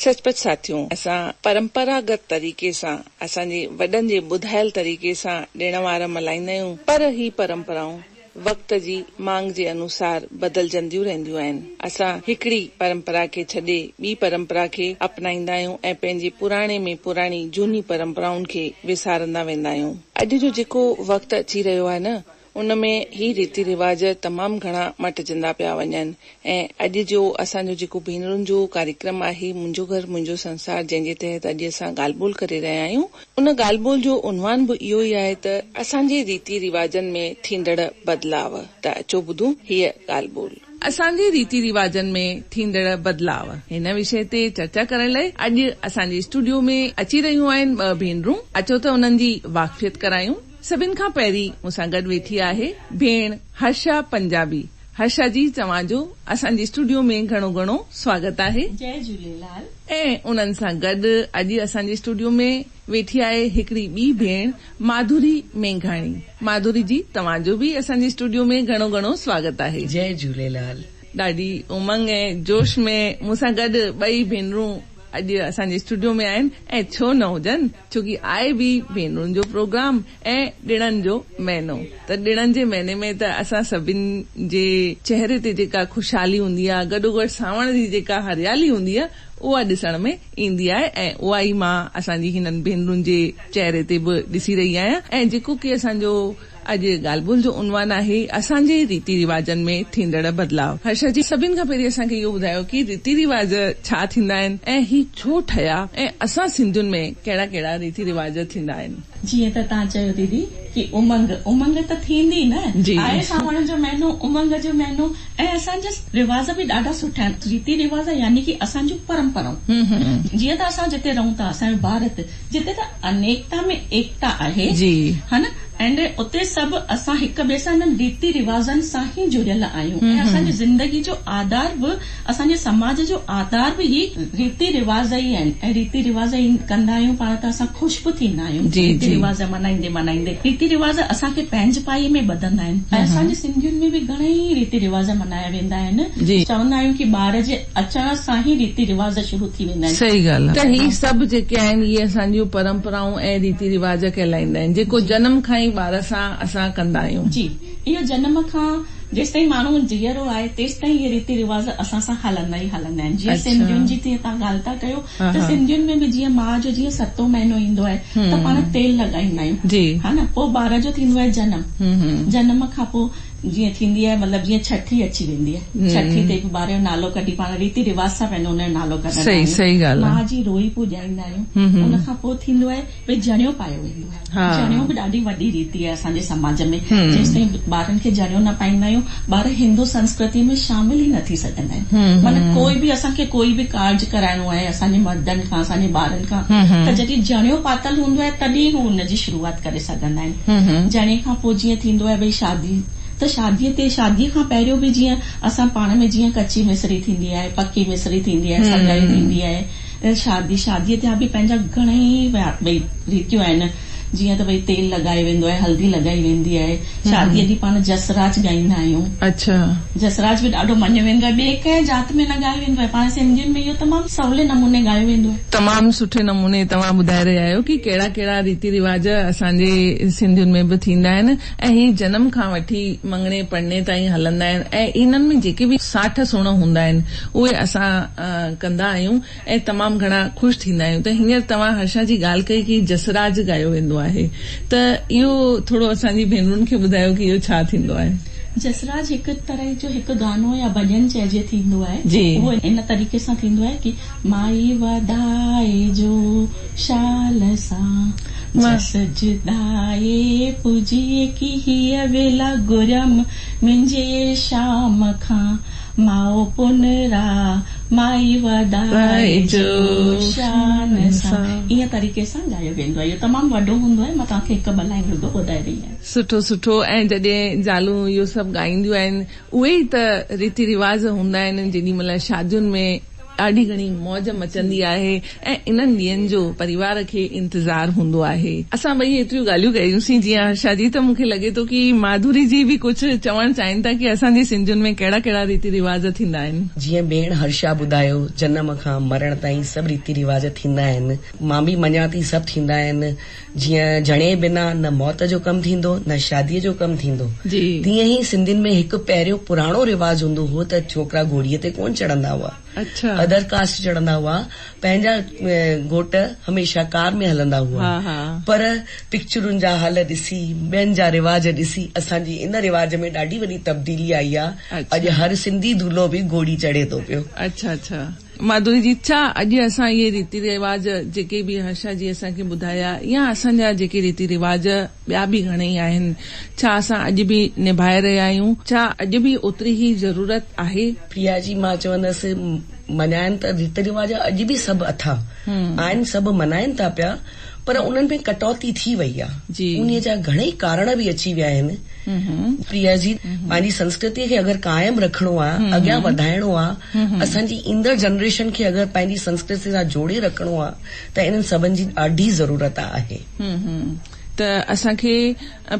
سچ پچ ساٿيون اسان پرمپراگت طريقي سان اسان جي وڏن جي ٻڌايل طريقي سان ڏڻ وار ملهائيندا آهيون پر هي پرمپرائون وقت جي مانگ جي انوسار بدلجنديون رهنديون آهن. اسان هڪڙي پرمپرا کي ڇڏي ٻي پرمپرا کي اپنائيندا آهيون ۽ پنهنجي پراڻي ۾ پراڻي جهوني پرمپرائن کي وسارندا ويندا آهيون. اڄ جو جيڪو وقت اچي رهيو آهي نه ان ۾ هي ريتي رواج تمام گهڻا مٽجندا پيا وڃن ۽ اڄ جو اسان جو جيڪو ڀينرن جو ڪاريڪرم آهي منهنجو گهر منهنجو سنسار جنهن جي تحت اڄ اسان ڳالهه ٻولهه ڪري رهيا آهيون ان ڳالهه ٻولهه جو عنوان به اهو ئي آهي ته اسان جي ريتي رواجن ۾ ٿيندڙ بدلاء ته اچو ٻڌون هيء ڳالهه ٻولهه. اسان جي ريتي رواجن ۾ ٿيندڙ بدلاء هن وشي تي چرچا ڪرڻ لئه اڄ اسان جي اسٽوڊيو ۾ اچي رهيون آهن ٻه ڀينرون اچو ته انهن جي واقفيت ڪرايون. سڀن کان پهرين مون سان گڏ ويٺي آهي ڀيڻ هرشا پنجابي. هرشا جي توهان جو اسان جي اسٽوڊيو ۾ گهڻو گهڻو سواگت آهي. جئي جهوليلال. ۽ انهن سان گڏ اڄ اسان جي اسٽوڊيو ۾ ويٺي آهي هڪڙي ٻي ڀيڻ ماڌوري مينگهاڻي. ماڌوري جي توهان جو به اسان جي اسٽوڊيو ۾ گهڻو گهڻو سواگت آهي. جئي جهوليلال. ڏاڍي امنگ ۽ جوش ۾ مون سان گڏ ٻئي ڀينرون اڄ اسان جي اسٽوڊيو ۾ آهن ۽ ڇو نه هجن ڇو ڪي آهي به ڀينرن جو پروگرام ۽ ڏڻن جو مهينو ته ڏڻن جي مهيني ۾ ته اسان سڀن جي چهري تي جيڪا خوشحالي هوندي آهي گڏوگڏ سانوڻ جي جيڪا هريالي هوندي آهي اها ڏسڻ ۾ ايندي آهي ۽ اها ئي مان اسان جي هنن ڀينرن جي چهري تي به ڏسي رهي آهيان ۽ جيڪو ڪي اسان جو اڄ ڳالهه ٻولهه جو عنوان آهي اسان جي ريتي رواجن ۾ ٿيندڙ بدلاء. هرشا جي سڀن کان پهرين اسان کي اهو ٻڌايو ڪي ريتي رواج ڇا ٿيندا آهن ۽ هي ڇو ٺهيا ۽ اسان سنڌين ۾ ڪهڙا ڪهڙا ريتي رواج ٿيندا آهن. جيئن ته توهان چيو ديدي ڪي امنگ امنگ ته ٿيندي نه آهي سانوڻ جو مهينو امنگ جو مهينو ۽ اسان جا رواج به ڏاڍا سٺا آهن ريتي رواج يعني ڪي اسان جون پرمپرائون جيئن ته اسان جتي رهون ٿا اسان جو ڀارت جتي ته انيڪتا ۾ ايڪتا آهي ها نه اينڊ اتي سڀ اسان هڪ ٻئي سان انهن ريتي رواجن سان ئي جڙيل آهيون ۽ اسان جي زندگي جو آڌار به اسان جي سماج جو آڌار به هي ريتي رواج ئي آهن ۽ ريتي رواج ئي ڪندا آهيون پاڻ ته اسان خوش به ٿيندا آهيون ريتي رواج ملهائيندي ملهائيندي ريتي رواج اسان کي پنهنجپائي ۾ ٻڌندا آهن ۽ اسان جي سنڌين ۾ به گهڻئي ريتي رواج ملهايا ويندا آهن چوندا آهيون ڪي ٻار جي اچڻ سان ئي ريتي رواج شروع ٿي ويندا آهن. صحيح ڳالهه آهي ته هي سڀ جيڪي آهن اهي اسان جون پرمپرائون ۽ ريتي رواج ڪهلائيندا آهن جيڪو جنم کان ئي ٻار سان اسان ڪندا آهيون. جي اهو جنم کان جيستائين ماڻهو جيئرو آهي تيستائين اهي ريتي رواج اسان سان هلندا ئي هلندا آهن جيئن سنڌين جي تيئن توهان ڳالهه ٿا ڪيو ته سنڌين ۾ به جيئن ماء جو جيئن ستون مهينو ايندو آهي ته پاڻ تيل لڳائيندا آهيون ها نه پوء ٻار جو ٿيندو آهي جنم جنم کان پوء جيئن ٿيندي آهي مطلب جيئن ڇٺي اچي ويندي آهي ڇٺي تي به ٻار جو نالو ڪڍي پاڻ ريتي رواج سان پنهنجو ان جو نالو ڪڍندا آهيون ماء جي روئي پوڄائيندا آهيون ان کان پوء ٿيندو آهي ڀئي جڻيو پايو ويندو آهي جڻيو به ڏاڍي وڏي ريتي آهي اسان جي سماج ۾ جيستائين ٻارن کي جڻيو نه پائيندا آهيون ٻار هندو سنسڪرتي ۾ شامل ئي نه ٿي سگهندا آهن معنيٰ ڪوئي به اسان کي ڪوئي به ڪارج ڪرائڻو آهي اسان جي مردن کان اسان جي ٻارن کان ته جڏهن جڻيو پاتل هوندو آهي تڏهن هو ان جي شروعات ڪري سگهندا آهن. جڻي کان پوء جيئن ٿيندو آهي ڀئي شادي ته شاديء تي شاديء کان پهريون به جيئن اسان پاڻ ۾ جيئن ڪچي مصري ٿيندي آهي، پڪي مصري ٿيندي آهي، سڳائي ٿيندي آهي، شادي شاديء تي به پنهنجا گهڻئي ڀئي ريتيون آهن جيئن ته ڀئي تيل لڳايو ويندو آهي، هلدي لڳائي ويندي آهي، شاديء ڏينهن پاڻ جسراج ڳائيندا آهيون. جسراج به ڏاڍو مڃيو ويندو آهي، ٻئي ڪنهن جات ۾ نه ڳايو ويندو آهي، پاڻ سنڌين ۾ اهو تمام سولي نموني ڳايو ويندو آهي. تمام سٺي نموني توهان ٻڌائي رهيا آهيو ڪي ڪهڙا ڪهڙا ريتي رواج اسان جي سنڌين ۾ به ٿيندا آهن ۽ هي جنم کان وٺي مڱڻي پرڻي تائين هلندا آهن ۽ انهن ۾ جيڪي به ساٺ سوڻ هوندا آهن اهي اسان ڪندا آهيون ۽ تمام گهڻا خوش ٿيندا آهيون ته هينئر توهان هرشا جي ڳالهه ڪئي ڪي جسراج ڳايو ويندو آهي ته اهو ٿورو اسان جي ڀينرن کي ٻڌايو ڪي اهو ڇا ٿيندو آهي. جسراج هڪ طرح جو هڪ گانو يا ڀڄن چئجي ٿيندو آهي اهو ان طريقي سان ٿيندو آهي ڪي مائي وڌائي جو شال سان جس جدائي پڄي ڪي هيء ويلا گهريم منهنجي شام کان ماء پنرا مائي وڌائي جو شان سان ائين طريقي سان ڳايو ويندو آهي اهو تمام وڏو هوندو آهي مان توهان کي هڪ ٻه لائن رڳو ٻڌائي رهي آهيان. سٺو سٺو ۽ جڏهن زالون اهو سڀ ڳائينديون آهن اهي ئي ته ريتي رواج هوندا آهن جيڏي مهل شادين ۾ ڏاڍي گهڻي موج مچندي آهي ۽ انهن ڏينهن جو پريوار کي انتظار هوندو آهي. اسان ٻئي ايتريون ڳالهيون ڪيون سين جيئن هرشا جي ته مون کي لڳي ٿو ڪي ماڌوري جي به ڪجهه چوڻ چاهين ٿا ڪي اسان جي سنڌين ۾ ڪهڙا ڪهڙا ريتي رواج ٿيندا آهن. جيئن ڀيڻ هرشا ٻڌايو جنم کان مرڻ تائين سڀ ريتي رواج ٿيندا آهن. مان به مڃان ٿي سڀ ٿيندا آهن. جيئن جڻي بنا نه موت جو ڪم ٿيندو نه شاديء جو ڪم ٿيندو. تيئن ئي سنڌين ۾ هڪ پهريون پراڻو رواج هوندو هو ته ڇوڪرا گهوڙيء تي ڪونه چڙهندا هئا. ادر ڪاسٽ چڙهندا هئا. پنهنجا گهوٽ هميشه ڪار ۾ هلندا هئا. پر پڪچرن جا حال ڏسي، ٻين جا رواج ڏسي اسان جي ان رواج ۾ ڏاڍي وڏي تبديلي آئي آ. اڄ هر سنڌي دولهو به گهوڙي چڙهي ٿو پيو. اڇا اڇا. ماڌوري جي، ڇا اڄ اسان اهي ريتي رواج جيڪي به هرشا جي اسان کي ٻڌايا يا اسان جا جيڪي ريتي رواج ٻيا به گهڻئي آهن، ڇا اسان اڄ به نڀائي رهيا آهيون؟ ڇا اڄ به اوتري ئي ضرورت آهي؟ پريا جي، مان چوندس مڃائن ته ريت رواج اڄ به سڀ اٿا آهن، سڀ منائن ٿا پيا پر انهن ۾ ڪٽوتي ٿي وئي آ. انهيء جا گهڻئي ڪارڻ به اچي ويا آهن. پريا جي، پنهنجي سنسڪرتيء کي اگر قائم رکڻو آ، اڳيان وڌائڻو آ، اسان جي ايندڙ جنريشن کي اگر پنهنجي سنسڪرتي سان جوڙي رکڻو آ ته انهن سڀن جي ڏاڍي ضرورت آهي. ته اسان کي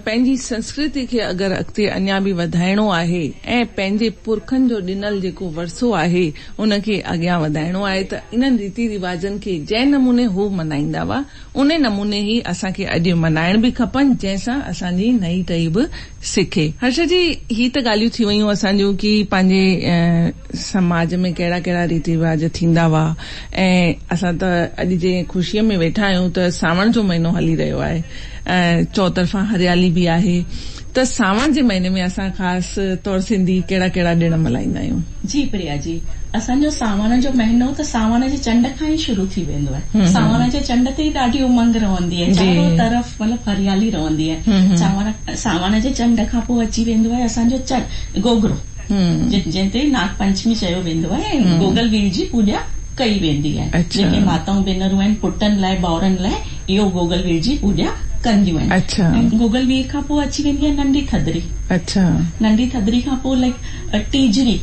پنهنجي سنسڪرتي کي اگر اڳتي اڃا به وڌائڻو آهي ۽ پنهنجي پرکن جو ڏنل جيڪو ورثو آهي ان کي اڳيان وڌائڻو آهي ته انهن ريتي رواجن کي جنهن نموني هو منائيندا هئا انهي نموني ئي اسان کي اڄ منائڻ به کپن جنهن سان اسان جي نئين ٽهي به سکي. هرشا جي هي ته ڳالهيون ٿي ويون اسان جون ڪي پنهنجي سماج ۾ ڪهڙا ڪهڙا ريتي رواج ٿيندا هئا ۽ اسان ته اڄ جنهن خوشيء ۾ ويٺا آهيون ته سانوڻ جو مهينو هلي رهيو آهي ۽ چوطرفان هريالي به آهي ته سانوڻ جي مهيني ۾ اسان خاص طور سنڌي ڪهڙا ڪهڙا ڏڻ ملهائيندا آهيون؟ جي پريا جي، اسان جو سانوڻ جو مهينو ته سانوڻ جي چنڊ کان ئي شروع ٿي ويندو آهي. سانوڻ جي چنڊ تي ئي ڏاڍي امنگ رهندي آهي، چارو طرف مطلب هريالي رهندي آهي. سانوڻ سانوڻ جي چنڊ کان پوء اچي ويندو آهي اسان جو گوگڙو، جنهن تي ناگ پنچمي چيو ويندو آهي ۽ گوگل وير جي پوڄا ڪئي ويندي آهي. جيڪي ماتائون ڀينرون آهن پٽن لاء ڀائرن لاء اهو گوگل وير جي پوڄا ڪنديون آهن. ۽ گوگل وير کان پوء اچي ويندي آهي ننڍي ٿڌڙي. ننڍي ٿڌڙي کان پوء لائيڪ ٽيجڙي،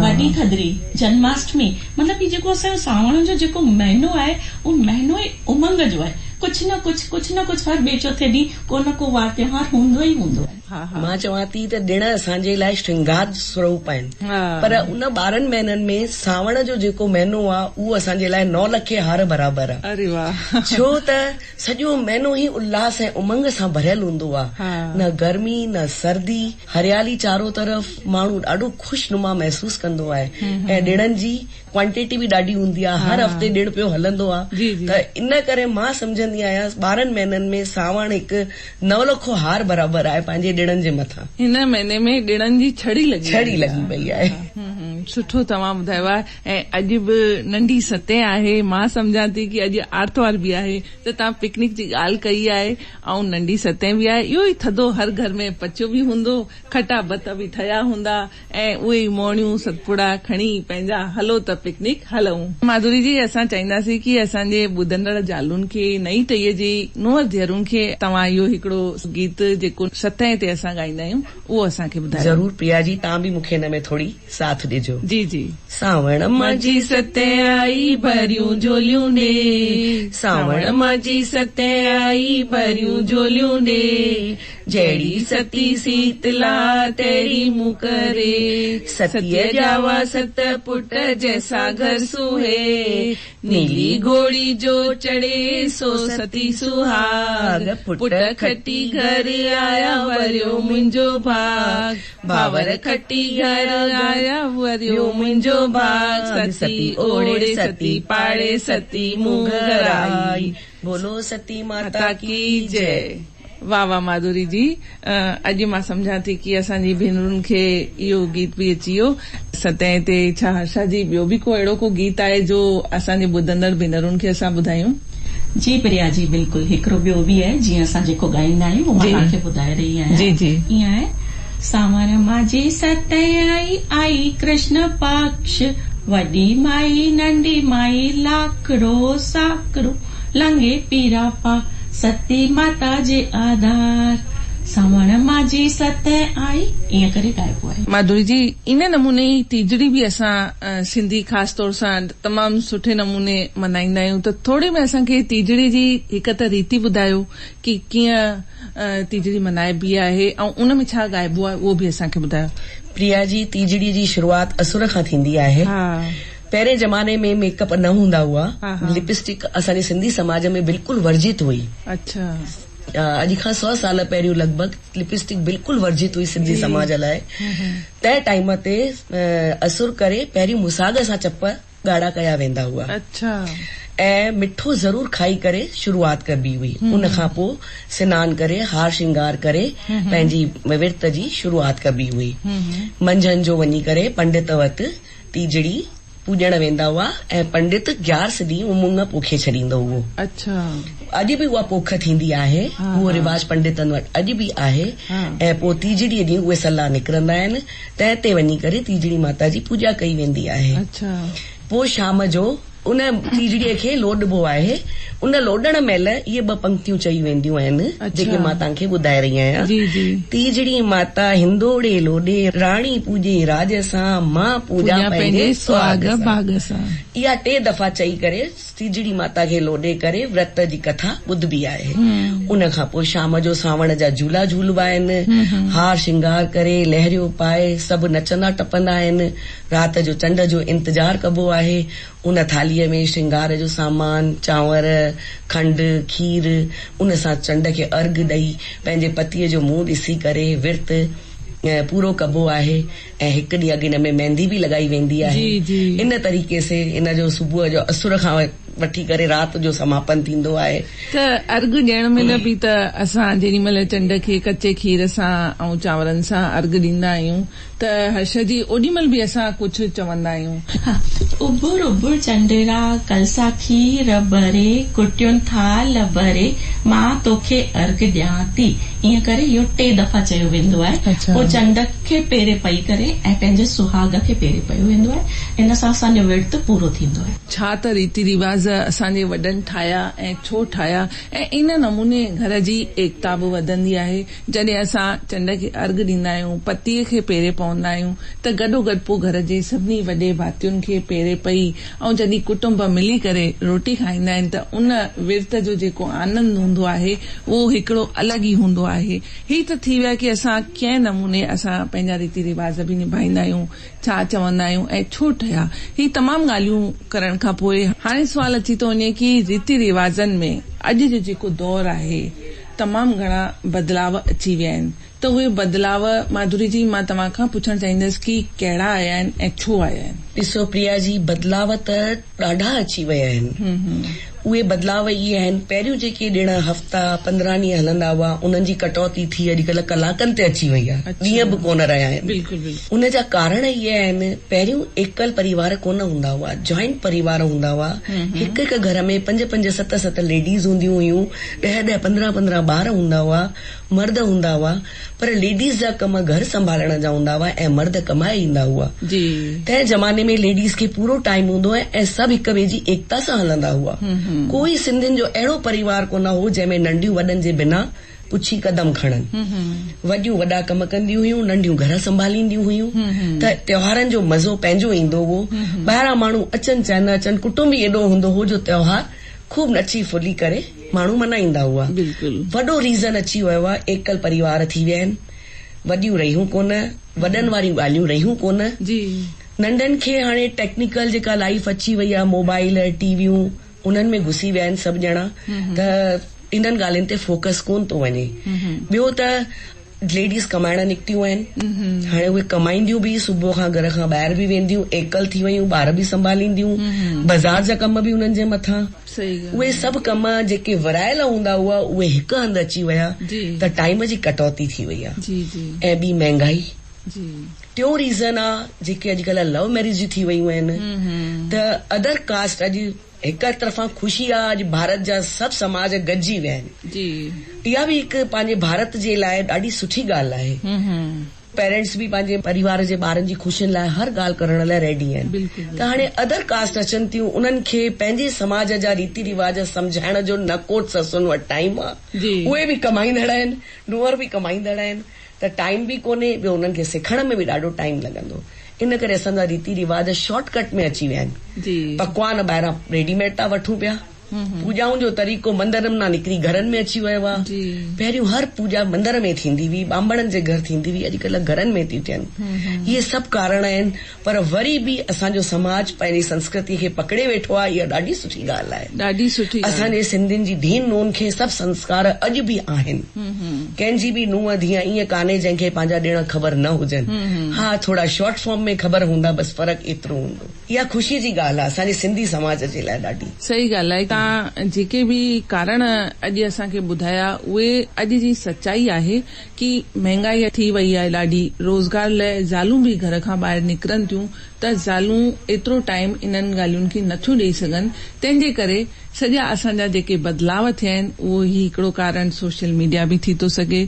وڏي ٿڌڙي، جنماشٽمي، مطلب هي جيڪو اسان جو سانوڻ جو جيڪو مهينو آهي اهو مهينو ئي امنگ جو آهي. ڪجهه نه ڪجهه ڪجهه نه ڪجهه هر ٻئي چوٿين ڏينهن ڪو نه ڪو وار تيوهار هوندو ئي هوندو آهي. مان چوان ٿي ته ڏڻ اسان جي لاء شرنگار سوروپ آهن پر ان 12 مهينن ۾ سانوڻ جو جيڪو مهينو آ اهو اسان جي لاء نو لکي هار برابر آ ڇو ته سڄو مهينو ئي الهاس ۽ امنگ سان ڀريل هوندو آ نه گرمي نه سردي هريالي چارو طرف ماڻهو ڏاڍو خوشنما محسوس ڪندو آهي ۽ ڏڻن جي ڪوانٽيٽي به ڏاڍي هوندي آ هر هفتي ڏڻ پيو هلندو آ ته ان ڪري مان سمجهندي آهيان 12 مهينن ۾ سانوڻ هڪ نو لکو هار برابر آهي پنهنجي ڏڻن جي مٿان. هن مهيني ۾ ڏڻن جي ڇڙي لڳي ڇڙي لڳي پئي آهي. سٺو توهان ٻڌايو آهي ۽ اڄ به ننڍي ستين آهي مان سمجهان ٿي ڪي اڄ آرتوار به آهي ته توهان پڪنڪ جي ڳالهه ڪئي آهي ۽ ننڍي ستين به آهي اهو ئي ٿڌو هر گهر ۾ پچيو به هوندو کٽا ڀت به ٺهيا هوندا ۽ اهي ئي موڻيون ستپڙا کڻي پنهنجا هلو ته پڪنڪ هلئون. ماڌوري جي اسان چاهينداسين ڪي اسان جي ٻڌندڙ زالن کي نئين ٽهيء جي نونهر ڌيئرن کي توهان اهو هڪڙو گيت جيڪو ستين تي اسان ڳائيندا آهيون اهو اسان کي ٻڌايو. ضرور پريا جي توهان به مون کي هن ۾ ٿوري ساٿ ڏجو. جي جي. سانوڻ مانجهي ستين آئي ڀريون جهوليون ڏي سانوڻ مانجهي ستين آئي ڀريون جهوليون ڏي. جهڙي ستي سيتلا تهڙي مون ڪري ستيء ڄاوا ست پٽ جنهن سان گهر سونهي نيلي گهوڙي جو چڙهي سو ستي سهاڳ پٽ کٽي گهر آيا وريو منهنجو ڀاڳ ڀائر کٽي گهر آيا وريو منهنجو ڀاڳ ستي اوڙي ستي پاڙي ستي مون گهر آئي بولو ستي ماتا ڪي جئي. واه واه ماڌوري جي اڄ مان سمجهان ٿي ڪي اسان جي ڀينرن کي اهو گيت به اچي ويو ستين تي ڇا هرشا جي ٻيو به ڪو اهڙو ڪو گيت آهي جو اسان جي ٻڌندڙ ڀينرن کي اسان ٻڌايون. جي پريا جي بلڪل هڪڙو ٻيو به آهي جيئن اسان جيڪو ڳائيندا آهيون اهو مان توهان کي ٻڌائي رهي آهيان جي جي ائين آهي سانوڻ مانجهي ستين آئي آئي ڪرشن پڪش وڏي مائي ننڍي مائي لاکڙو ساکڙو لنگهي پيرا پار ستي ماتا جي آڌار. سانوڻ ماجهي ستين آئي ائين ڪري ڳائبو آهي. ماڌوري جي ان نموني ئي ٽيجڙي به اسان سنڌي خاص طور سان تمام سٺي نموني ملهائيندا آهيون ته ٿوري ۾ اسان کي ٽيجڙي جي هڪ ته ريتي ٻڌايو ڪي ڪيئن ٽيجڙي ملهائبي آهي ۽ ان ۾ ڇا ڳائبو آهي اهو به اسان کي ٻڌايو. پريا جي ٽيجڙي جي شروعات اسر کان ٿيندي آهي. پهرين زماني ۾ ميڪ اپ نه هوندا هئا. لپ اسٽڪ اسان جي سنڌي سماج ۾ بلڪل ورجت هئي. اڇا. اڄ کان سو سال پهريون لڳ ڀڳ لپ اسٽڪ بلڪل ورجت هئي سنڌي سماج لاء. تنهن ٽائيم تي اسر ڪري پهريون مساڳ سان چپ ڳاڙها ڪيا ويندا هئا. اڇا. ۽ مٺو ضرور کائي ڪري شروعات ڪبي هئي. ان کان پوء سنان ڪري هار شنگار ڪري پنهنجي ورت جي شروعات ڪبي هئي. منجهند جو وڃي ڪري پنڊت وٽ ٽيجڙي پوڄڻ ويندا هئا ۽ پنڊت گيارس ڏينهن اهو مڱ پوکي ڇڏيندو هئو. اڇا. اڄ به اها پوک ٿيندي آهي. اهو رواج پنڊتن وٽ اڄ به آهي ۽ پوء ٽيجڙيء ڏينهن اهي سلا نڪرندا آهن، تنهن تي وڃي ڪري ٽيجڙي ماتا جي پوڄا ڪئي ويندي آهي. اڇا. پوء شام جو ان ٽيجڙيء کي لوڏبو آهي. ان لوڏڻ مهل اهي ٻه پنڪتيون چئي وينديون آهن، جيڪي مان توهان کي ٻڌائي رهي آهيان. جي جي. ٽيجڙي ماتا هندوڙي لوڏي، راڻي پوڄي راڄ سان، مان پوڄان پنهنجي سهاڳ ڀاڳ سان. اها ٽي دفعا چئي ڪري ٽيجڙي ماتا کي لوڏي ڪري ورت جي ڪٿا ٻڌبي آهي. ان کان پوء شام جو سانوڻ جا جهولا جهولبا آهن. هار شنگار ڪري، لهريون پائي سڀ نچندا ٽپندا آهن. رات جو چنڊ جو انتظار ڪبو آهي. ان ٿالهيء ۾ شرنگار جو سامان، چانور، کنڊ، کير، ان سان چنڊ کي ارگهه ڏئي پنهنجي پتيء جو منهن ڏسي ڪري ورت پورو ڪبو آهي ۽ هڪ ڏينهن اڳ ان ۾ ميندي به لڳائي ويندي آهي. ان طريقي سي ان جو صبح جو اسر کان وٺي ڪري رات جو سماپن ٿيندو آهي. ته ارگهه ڏيڻ مهل به ته اسان جيڏي مهل چنڊ کي ڪچي کير سان ۽ چانورن سان ارگهه ڏيندا آهيون ته هرش جي اوڏي مهل به اسان ڪجهه چوندا آهيون. ها اڀر اڀر چنڊڙا، ڪلسا کير ڀري، ڪٽين ٿال ڀري، مان توکي ارگهه ڏيان ٿي. ائين ڪري اهو ٽي دفعا چيو ويندو آهي. پوء چنڊ کي پيري پئي ڪري ۽ پنهنجي سهاڳ کي پيري پيو ويندو آهي. ان سان اسان جو ورت پورو ٿيندو آهي. ڇا ته ريتي رواج اسان جي وڏن ٺاهيا ۽ ڇو ٺاهيا ۽ ان نموني گهر جي ايڪتا به وڌندي آهي. جڏهن اسان چنڊ کي ارگهه ڏيندا آهيون، پتيء کي پيري پوندا آهيون ته گڏوگڏ پوء گهر جي سڀني وڏي ڀاتين کي پيري پئي ۽ جڏهن ڪٽنب ملي ڪري روٽي کائيندا آهن ته ان ورت جو جيڪو آنند هوندو آهي اهو هڪڙو الڳ ئي هوندو آهي. هي ته ٿي ويا ڪي اسان ڪنهن نموني اسان پنهنجا ريتي رواج به نڀائيندا آهيون، ڇا چوندا آهيون ۽ ڇو ٺهيا؟ هي تمام ڳالهيون ڪرڻ کان پوء هاڻي سوال اچي ٿو وڃي ڪي ريتي رواجن ۾ اڄ جو جيڪو دور آهي تمام گهڻا بدلاء اچي ويا آهن ته اهي بدلاء ماڌوري جي مان توهان کان پڇڻ چاهيندس ڪي ڪهڙا آيا آهن ۽ ڇو آيا آهن؟ ڏسو پريا جي بدلاء ته ڏاڍا اچي ويا آهن. اهي بدلاء اهي آهن پهريون جيڪي ڏڻ هفتا 15 ڏينهن هلندا هئا انهن جي ڪٽوتي ٿي اڄڪلهه ڪلاڪن تي اچي وئي آهي ڏينهن به ڪونه رهيا آهن. ان جا ڪارڻ اهي آهن پهريون ايڪل پريوار ڪونه هوندا هئا جوائنٽ پريوار هوندا هئا هڪ هڪ گهر ۾ پنج پنج ست ست ليڊيز هونديون هيون ڏهه ڏهه 15 15 ٻار هوندا هئا مرد هوندا هئا پر ليڊيز جا ڪم گهر سنڀالڻ جا هوندا هئا ۽ مرد ڪمائي ايندا هئا. تنهن زماني ۾ ليڊيز کي پورو ٽائيم هوندو هو ۽ سڀ هڪ ٻئي جي ايڪتا سان هلندا هئا. ڪوئي سنڌين جو اهڙو پريوار ڪونه هو جنهن ۾ ننڍيون وڏن جي بنا پڇي قدم کڻن. وڏيون وڏا ڪم ڪنديون هيون، ننڍيون گهر سنڀالينديون هيون ته تيوهارن جو مزو پنهنجو ايندو هو. ٻاهران ماڻهو اچن چاهي نه اچن ڪٽنب ئي ايڏو هوندو هو جو تيوهار خوب نچي ڦلي ڪري ماڻهو ملهائيندا هئا. وڏو ريزن اچي ويو آهي ايڪل پريوار ٿي ويا آهن. وڏيون رهيون ڪونه، وڏن واريون ڳالهيون رهيون ڪونه. ننڍن کي هاڻي ٽيڪنيڪل جيڪا لائيف اچي وئي آهي موبائل، ٽي ويون انهن ۾ گهسي ويا آهن سڀ ڄڻا ته انهن ڳالهين تي فوڪس ڪونه ٿو وڃي. ٻيو ته ليڊيز ڪمائڻ نڪتيون آهن هاڻي اهي ڪمائينديون به صبح کان گهر کان ٻاهر به وينديون ايڪل ٿي ويون ٻار به سنڀالينديون بازار جا ڪم به انهن جي مٿان اهي سڀ ڪم جيڪي ورهايل هوندا هئا اهي هڪ هنڌ اچي ويا ته ٽائيم جي ڪٽوتي ٿي وئي آهي ۽ ٻي مهنگائي ٽيون ريزن آ جيڪي اڄڪلهه لو ميريجون ٿي ويون آهن ته ادر ڪاسٽ اڄ هڪ طرفان خوشي آ اڄ ڀارت جا سڀ سماج گڏجي ويا آهن. اها به هڪ پنهنجي ڀارت جي لاء ڏاڍي سٺي ڳالهه آهي. پيرنٽس به پنهنجي پريوار جي ٻارن جي خوشين لاء هر ڳالهه ڪرڻ لاء ريڊي آهن ته هاڻي ادر ڪاسٽ اچن ٿيون انهن کي پنهنجي سماج جا ريتي رواج سمجهائڻ جو نه ڪو سسن وٽ ٽائيم آ اهي به ڪمائيندڙ آهن ننهر به ڪمائيندڙ آهن ته ٽائيم به ڪونهي ٻيو انهن کي سکڻ ۾ به ڏاڍو ٽائيم لڳندو ان ڪري اسان جا ريتي رواج شارٽ ڪٽ ۾ اچي ويا آهن پڪوان ٻاهران ريڊي ميڊ ٿا وٺون پيا. پوڄائن جو طريقو مندرن مان نڪري گهرن ۾ اچي ويو آ. پهريون هر پوڄا مندر ۾ ٿيندي هئي، ٻانڀڻن جي گهر ٿيندي هئي، اڄڪلهه گهرن ۾ ٿيون ٿين. اهي سڀ ڪارڻ آهن، پر وري به اسان جو سماج پنهنجي سنسڪرتي کي پڪڙي ويٺو آ، اها ڏاڍي سٺي ڳالهه آهي. ڏاڍي سٺي ڳالهه. اسان جي سنڌين جي ڌيئن نونهن کي سڀ سنسڪار اڄ به آهن. ڪنهن جي به نونهن ڌيء ائين ڪانهي جنهن کي پنهنجا ڏڻ خبر نه هجن. ها ٿورا شارٽ فارم ۾ خبر هوندا بس فرق ايترو هوندو. اها خوشيء جي ڳالهه آهي اسان جي سنڌي سماج جي لاء ڏاڍي. صحيح ڳالهه آهي توهان جيڪي به ڪارڻ اڄ اسان کي ٻڌايا اهي اڄ جي سچائي آهي ڪي مهنگائي ٿي وئي آهي ڏاڍي روزگار لاء زالون به گهر کان ٻاهر نڪرن ٿيون ته زالون ايترو ٽائيم انهن ڳالهين کي نٿيون ڏئي سگهن تنهن جي ڪري سڄا اسان جا جيڪي بدلاء ٿيا آهن اهو هي هڪڙو ڪارڻ سوشل ميڊيا به ٿي ٿو سگهي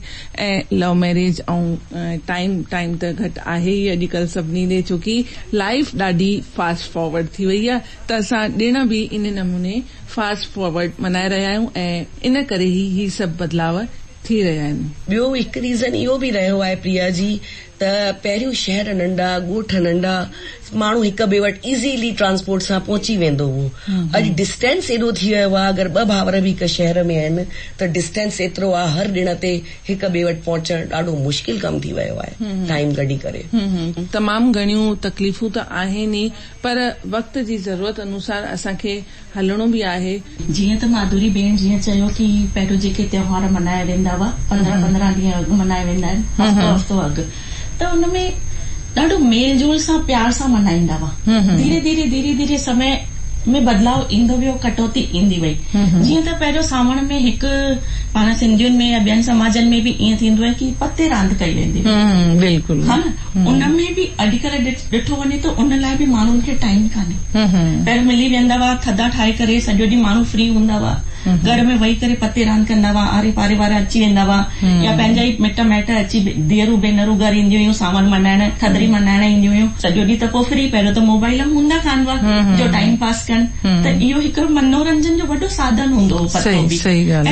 ۽ لو ميريج ۽ ٽائيم ٽائيم ته گهٽ آهي ئي اڄڪلهه سڀني ڏي ڇو ڪي لائيف ڏاڍي فاسٽ فارورڊ ٿي وئي آهي ته اسان ڏڻ به ان نموني فاسٽ فارورڊ منائي رهيا آهيون ۽ ان ڪري ئي هي سڀ بدلاء ٿي رهيا آهن. ٻيو هڪ ريزن اهو به رهيو آهي پريا جي ته پهريون شهر ننڍا، ڳوٺ ننڍا، ماڻهو هڪ ٻئي وٽ ايزيلي ٽرانسپورٽ سان پهچي ويندو هو. اڄ ڊسٽينس ايڏو ٿي ويو آهي اگر ٻه ڀائر به هڪ شهر ۾ آهن ته ڊسٽينس ايترو آهي هر ڏڻ تي هڪ ٻئي وٽ پهچڻ ڏاڍو مشڪل ڪم ٿي ويو آهي ٽائيم ڪڍي ڪري. تمام گهڻيون تڪليفون ته آهن ئي پر وقت جي ضرورت انوسار اسان کي هلڻو به آهي. جيئن ته ماڌوري ڀيڻ جيئن چيو ڪي پهريون جيڪي تيوهار منايا ويندا هئا پندرهن پندرهن ڏينهن اڳ منايا ويندا آهن هفتو هفتو اڳ ته ان ۾ ڏاڍو ميل جول سان پيار سان منائيندا هئا ڌيري ڌيري ڌيري ڌيري سمي ۾ بدلاء ايندو ويو ڪٽوتي ايندي وئي جيئن ته پهريون سانوڻ ۾ هڪ پاڻ سنڌين ۾ يا ٻين سماجن ۾ به ائين ٿيندو آهي ڪي پتي راند ڪئي ويندي هئي بلڪل ها نه ان ۾ به اڄڪلهه ڏٺو وڃي ته ان لاء به ماڻهن کي ٽائيم ڪانهي. پهريون ملي ويندا هئا ٿڌا ٺاهي ڪري سڄو ڏينهن ماڻهو فري هوندا هئا. گهر ۾ ويهي ڪري پتي راند ڪندا هئا آڙي پاڙي وارا اچي ويندا هئا يا پنهنجا ئي مٽ مائٽ اچي ڌيئرون ڀينرون گهر اينديون هيون سانوڻ منائڻ ٿڌڙي منائڻ اينديون هيون سڄو ڏينهن ته پوء فري پهريون ته موبائل هوندا ڪانه هئا جو ٽائيم پاس ڪن ته اهو هڪڙو منورنجن جو وڏو ساڌن هوندو هو پتو به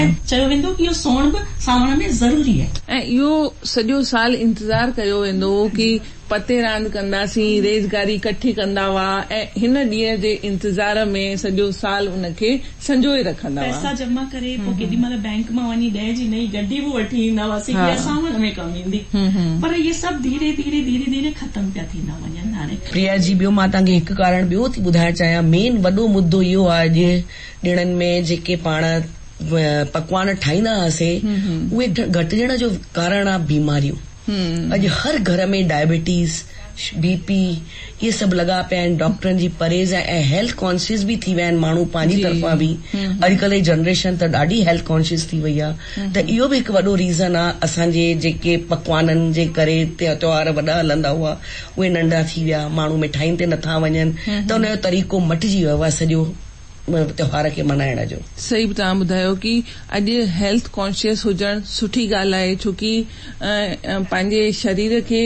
۽ چيو ويندو هو ڪي اهو سوڻ به سانوڻ ۾ ضروري آهي. ۽ اهو سڄو سال انتظار ڪيو ويندو هو ڪي پتي راند ڪنداسين، ريزگاري ڪٺي ڪندا هئا ۽ هن ڏينهن جي انتظار ۾ سڄو سال ان کي سنجوئي رکندا هئا. پئسا جمع ڪري پوء ڪيڏي مهل بئنڪ مان وڃي ڏهه جي نئين گڏي به وٺي ايندا هئاسين ڪي اها سانوڻ ۾ ڪم ايندي. پر اهي سڀ ڌيري ڌيري ڌيري ڌيري ختم پيا ٿيندا وڃن هاڻي. پريا جي ٻيو مان توهان کي هڪ ڪارڻ ٻيو ٿي ٻڌائڻ چاهيان مين وڏو مدو اهو آهي اڄ ڏڻن ۾ جيڪي پاڻ پڪوان ٺاهيندا هئاسين اهي گهٽجڻ جو ڪارڻ آهي بيماريون. اڄ هر گهر ۾ ڊائبيٽيز، بي پي اهي سڀ لڳا پيا آهن ڊاڪٽرن جي پرهيز ۽ هيلٿ ڪانشيس به ٿي ويا آهن ماڻهو پنهنجي طرفان به اڄڪلهه جي جنريشن ته ڏاڍي هيلٿ ڪانشيس ٿي وئي آهي ته اهو به هڪ وڏو ريزن آهي اسان جي جيڪي پڪوانن جي ڪري تيوهار وڏا هلندا هئا اهي ننڍا ٿي ويا ماڻهو مٺائين تي نٿا وڃن ته ان جو طريقو مٽجي ويو آهي سڄو تيوهار کي منائڻ جو. صحيح توهان ٻڌايو ڪي اڄ هيلٿ ڪانشيس هجڻ سٺي ڳالهه آهي ڇو ڪي پنهنجي شرير کي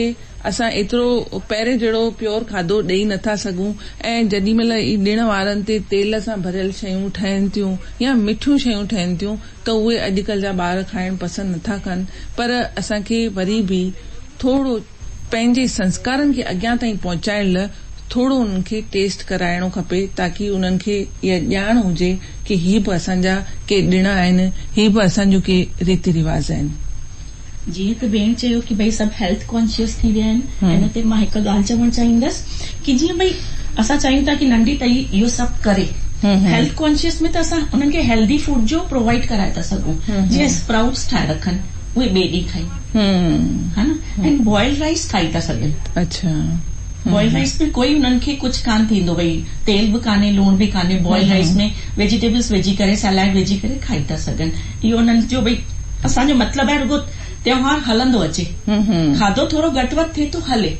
اسان ايترو پهرين جهڙو پيور کاڌو ڏئي نٿا سگهون ۽ جڏي مهل هي ڏڻ وارن تي تيل سان ڀريل شيون ٺهن ٿيون يا مٺيون شيون ٺهن ٿيون ته اهي اڄڪلهه جا ٻار کائڻ پسند نٿا ڪن پر اسان کي وري به ٿورو پنهنجي سنسڪارن کي اڳيان تائين پهچائڻ له ٿورو انهن کي ٽيسٽ ڪرائڻو کپي تاڪي انهن کي اها ڄاڻ هجي ڪي هي به اسان جا ڪي ڏڻ آهن هي به اسان جون ڪي ريتي رواج آهن. جيئن ته ڀيڻ چيو ڪي ڀئي سڀ هيلٿ ڪانشيس ٿي ويا آهن ان تي مان هڪ ڳالهه چوڻ چاهيندس ڪي جيئن ڀئي اسان چاهيون ٿا ڪي ننڍي ٽهي اهو سڀ ڪري هيلٿ ڪانشيس ۾ ته اسان انهن کي هيلدي فوڊ جو پرووائيڊ ڪرائي ٿا سگهون جيئن اسپرائوٽس ٺاهي رکن اهي ٻئي ڏينهن کائين ها نه ۽ بوائلڊ رائيس کائي ٿا سگهن. اڇا. بوائلڊ رائيس ۾ ڪوئي انهن کي ڪجهه ڪانه ٿيندو ڀئي تيل به ڪانهي لوڻ به ڪانهي بوائلڊ رائيس ۾ ويجيٽيبلس وجهي ڪري سيلاڊ وجهي ڪري کائي ٿا سگهن اهو انهن جو ڀئي اسان جو مطلب آهي رڳو تيوهار هلندو اچي کاڌو ٿورو گهٽ وڌ ٿئي ٿو هلي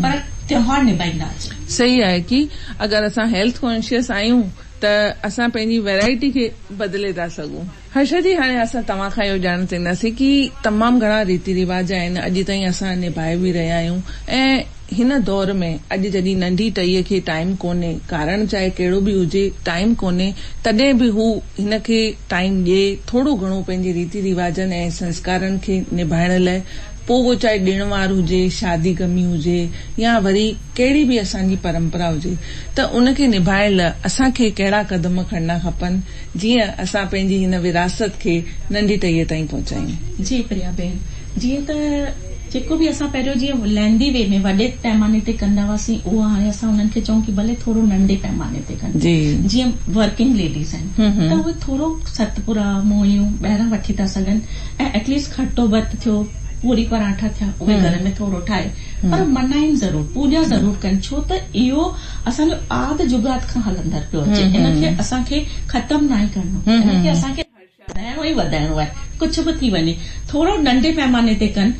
پر تيوهار نڀائيندا اچن. صحيح آهي ڪي اگر اسان هيلٿ ڪانشيس آهيون. ته اسان پنهنجي ورائٽي کي بدلي ٿا سگهون. هرشا جي هاڻي اسان توهان کان اهو ڄاڻڻ چاهينداسين ڪي تمام گهڻا ريتي رواج آهن اڄ تائين اسان نڀائي به رهيا آهيون ۽ هن دور ۾ اڄ جڏهن ننڍي ٽهيء کي ٽائيم ڪونهي ڪارڻ چاهي ڪهڙو به هجي ٽائيم ڪونهي تڏهن به هو هن کي ٽائيم ڏئي ٿورو گهڻو پنهنجي ريتي رواجن ۽ سنسڪارن کي نڀائڻ لاء پوء اهو چاهي ڏڻ وار هجي، شادي غمي هجي يا وري ڪهڙي به اسان جي پرمپرا هجي ته ان کي نڀائڻ لاء اسان کي ڪهڙا قدم کڻڻا کپن جيئن اسان پنهنجي هن وراثت کي ننڍي ٽهيء تائين پهچايون. جي پريا ڀيڻ، جيئن ته جيڪو به اسان پهريون جيئن لينڌي وي ۾ وڏي پيماني تي ڪندا هئاسين اهو هاڻي اسان انهن کي چئون ڪي ڀلي ٿورو ننڍي پيماني تي ڪن. جيئن ورڪنگ ليڊيز آهن ته اهي ٿورو ستپڙا، مويون ٻاهران وٺي ٿا سگهن ۽ ايٽليسٽ کٽو ڀت ٿيو، پوري پراٺا ٿيا اهي گهر ۾ ٿورو ٺاهي پر منائين ضرور، پوڄا ضرور ڪن ڇو ته اهو اسان جو آد جڳاد کان هلندڙ پيو اچي ان کي اسان کي ختم ناهي ڪرڻو ان کي اسان کي وڌائڻو ئي وڌائڻو آهي ڪجهه به ٿي وڃي ٿورو ننڍي پيماني تي ڪن.